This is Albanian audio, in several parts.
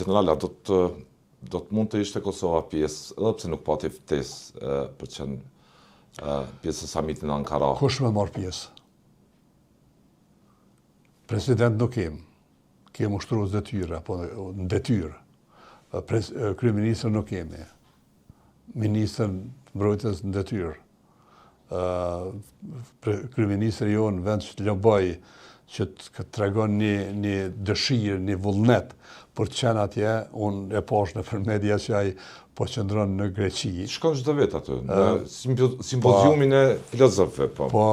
Gjeneral, a do të do të mund të ishte Kosova pjesë, edhe pse nuk pati ftesë për të qenë pjesë e samitit në Ankara? Kush me marrë pjesë? President nuk kem. Kem ushtrues detyre, apo në detyrë. Kryeministër nuk kemi. Ministër të mbrojtjes në detyrë. Kryeministri jonë në vend që të lobojë, që të tregon një, një dëshirë, një vullnet për të qenë atje, unë e pashë nëpër media që ai po qëndron në Greqi. Shkon çdo vit aty, në simpoziumin e filozofëve, po. Po,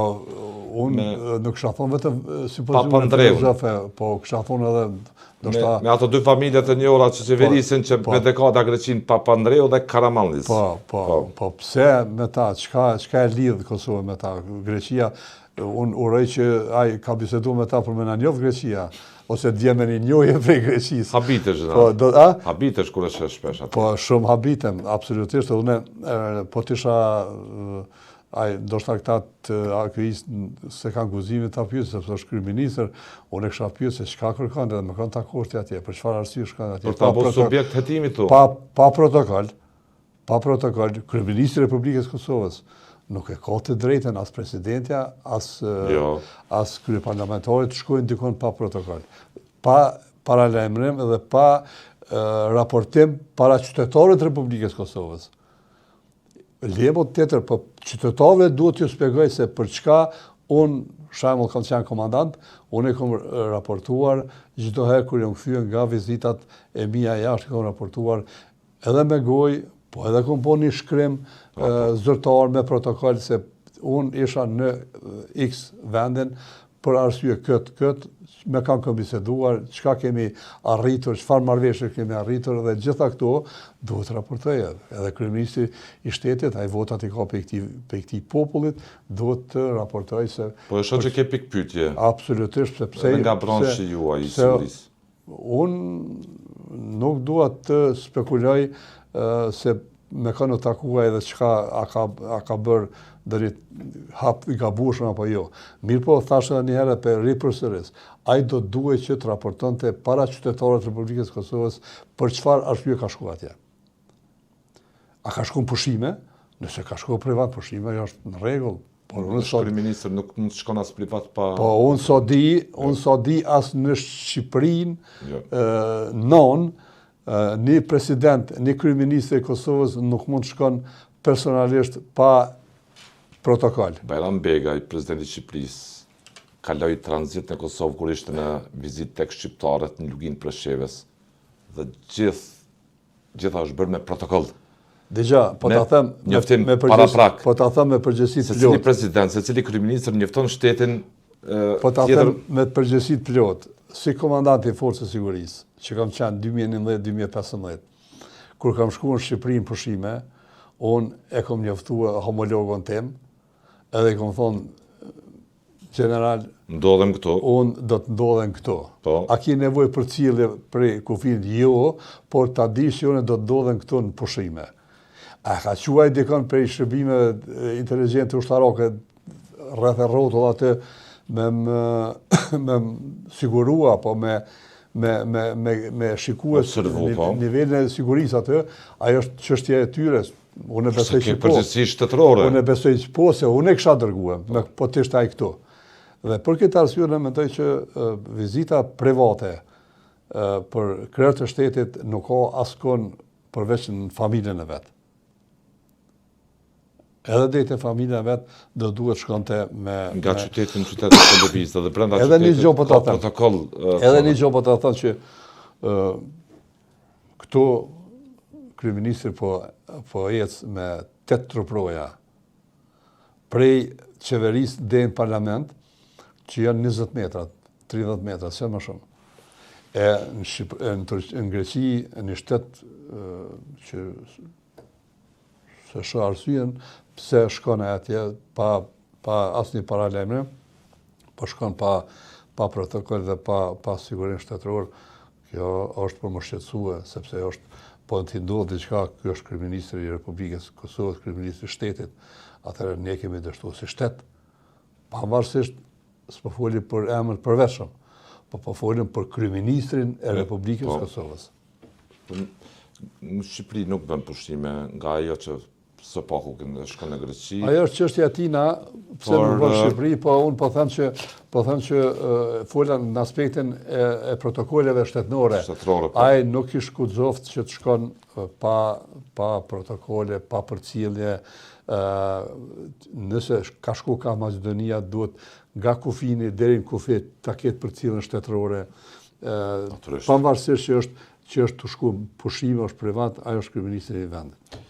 unë nuk kisha thonë vetëm simpoziumin e filozofëve, po kisha thonë edhe ndoshta me, me ato dy familje të njohura që qeverisin po, që po, me dekada Greqinë Papandreu dhe Karamanlis. Po, po, po, po pse me ta, çka çka e lidh Kosovën me ta? Greqia Unë uroj që ai ka bisedu me ta për me na njoft Greqia, ose dje me një njohje prej Greqisë. Habitesh, po, do, a? Habitesh kur e sheh shpesh atë. Po, shumë habitem, absolutisht, edhe unë, po t'isha, ai, ndoshta këta të AKI-së s'e kanë guximin ta pyesin, sepse është kryeministër, unë e kisha pyet se çka kërkon edhe me kënd takohesh ti atje, për çfarë arsye shkon atje. Për ta bërë subjekt hetimi tu. Pa, pa protokol, Pa protokol, kryeministri i Republikës së Kosovës nuk e ka të drejtën as presidentja, as jo. as kryeparlamentari të shkojnë dikun pa protokol. Pa paralajmërim dhe pa raportim para qytetarëve të Republikës së Kosovës. Le mo tjetër, po qytetarëve duhet t'ju shpjegoj se për çka unë, shembull, kam qenë komandant, unë e kam raportuar çdo herë kur jam kthyer nga vizitat e mia jashtë, kam raportuar Edhe me gojë, po edhe kom bo një shkrim po, po. zyrtar me protokol se unë isha në X vendin për arsye këtë, këtë, me kan kom biseduar, çka kemi arritur, çfarë marrëveshje kemi arritur dhe gjitha këto duhet raportoj edhe. Edhe kryeministri i shtetit, ai votat i ka prej këtij, prej këtij popullit, duhet të raportoj se... Po e shoh që ke pikëpyetje. Absolutisht, sepse... Edhe nga branshi juaj i sigurisë. Unë nuk dua të spekuloj se me kënd u takua edhe çka a ka, a ka bërë ndonjë hap i gabueshëm apo jo. Mirëpo, thashë edhe një herë po e ripërsëris. Ai do të duhej që të raportonte para qytetarëve të Republikës së Kosovës për çfarë arsye ka shkuar atje. A ka shku në pushime? Nëse ka shku privat pushime, është në rregull. Por unë sot kryeministër nuk mund të shkon as privat pa Po unë sa di, unë sa di as në Shqipërinë, jo. non, një president, një kryeministër i Kosovës nuk mund të shkon personalisht pa protokol. Bajram Begaj, presidenti i Shqipërisë, kaloi tranzit në Kosovë kur ishte në vizitë tek shqiptarët në Luginë Preshevës dhe gjithë Gjitha është bërë me protokoll. Dëgjo, po ta them me me përgjegjësi, po ta them me përgjegjësi të plotë. Secili president, secili kryeministër njofton shtetin Po ta them me përgjegjësi të plotë, si komandant i Forcës së Sigurisë, që kam qenë 2011-2015, kur kam shkuar në Shqipëri në pushime, unë e kam njoftuar homologun tim, edhe i kam thonë Gjeneral, ndodhem këtu. Unë do të ndodhem këtu. Po. A ki nevojë për përcjellje prej kufirit? Jo, por ta dish që unë do të ndodhem këtu në pushime. A ka çu ai dikon prej shërbimeve inteligjente ushtarake rreth e rrotull aty me më me siguru apo me me me me me shikue po. nivelin e sigurisë aty, ajo është çështje e tyre. Unë besoj që po. Përgjegjësi shtetërore. Unë besoj që po, se unë e kisha dërgue, po. me, po të ishte ai këtu. Dhe për këtë arsye unë mendoj që vizita private për krerët e shtetit nuk ka askund përveç në familjen e vet. Edhe deri te familja e vet do duhet shkonte me nga qyteti në qytet të lëvizte dhe brenda qytetit. Edhe një gjë po ta them. Protokoll. Edhe një gjë po ta them që ë Këtu kryeministri po po ec me tetë truproja prej qeverisë deri në parlament, që janë 20 metra, 30 metra, s'janë më shumë. E në, Shqip, e në, Turq, në Greqi, në shtet që S'e shoh arsyen pse shkon ai atje pa pa asnjë paralajmërim, po shkon pa pa protokoll dhe pa pa sigurim shtetëror. Kjo është për m'u shqetësue, sepse është po t'i ndodh diçka, ky është kryeministri i Republikës së Kosovës, kryeministri i shtetit. Atëherë ne kemi dështuar si shtet. Pavarësisht s'po folim për emër të përveçëm, po po folim për kryeministrin e Republikës së po. Kosovës. Po, në Shqipëri nuk bën pushime nga ajo që së paku shkon në Greqi. Ajo është çështja e tina, pse nuk bën Shqipëri, po unë po them që po them që fola në aspektin e, e protokolleve shtetërore. Shtetërore, po. Ai nuk ish guxoft që të shkon pa pa protokole, pa përcjellje, ë nëse ka shku ka Maqedonia duhet nga kufini deri në kufi ta ketë përcjelljen shtetërore. ë pavarësisht që është që është tu shku pushime, është privat, ai është kryeministri i vendit.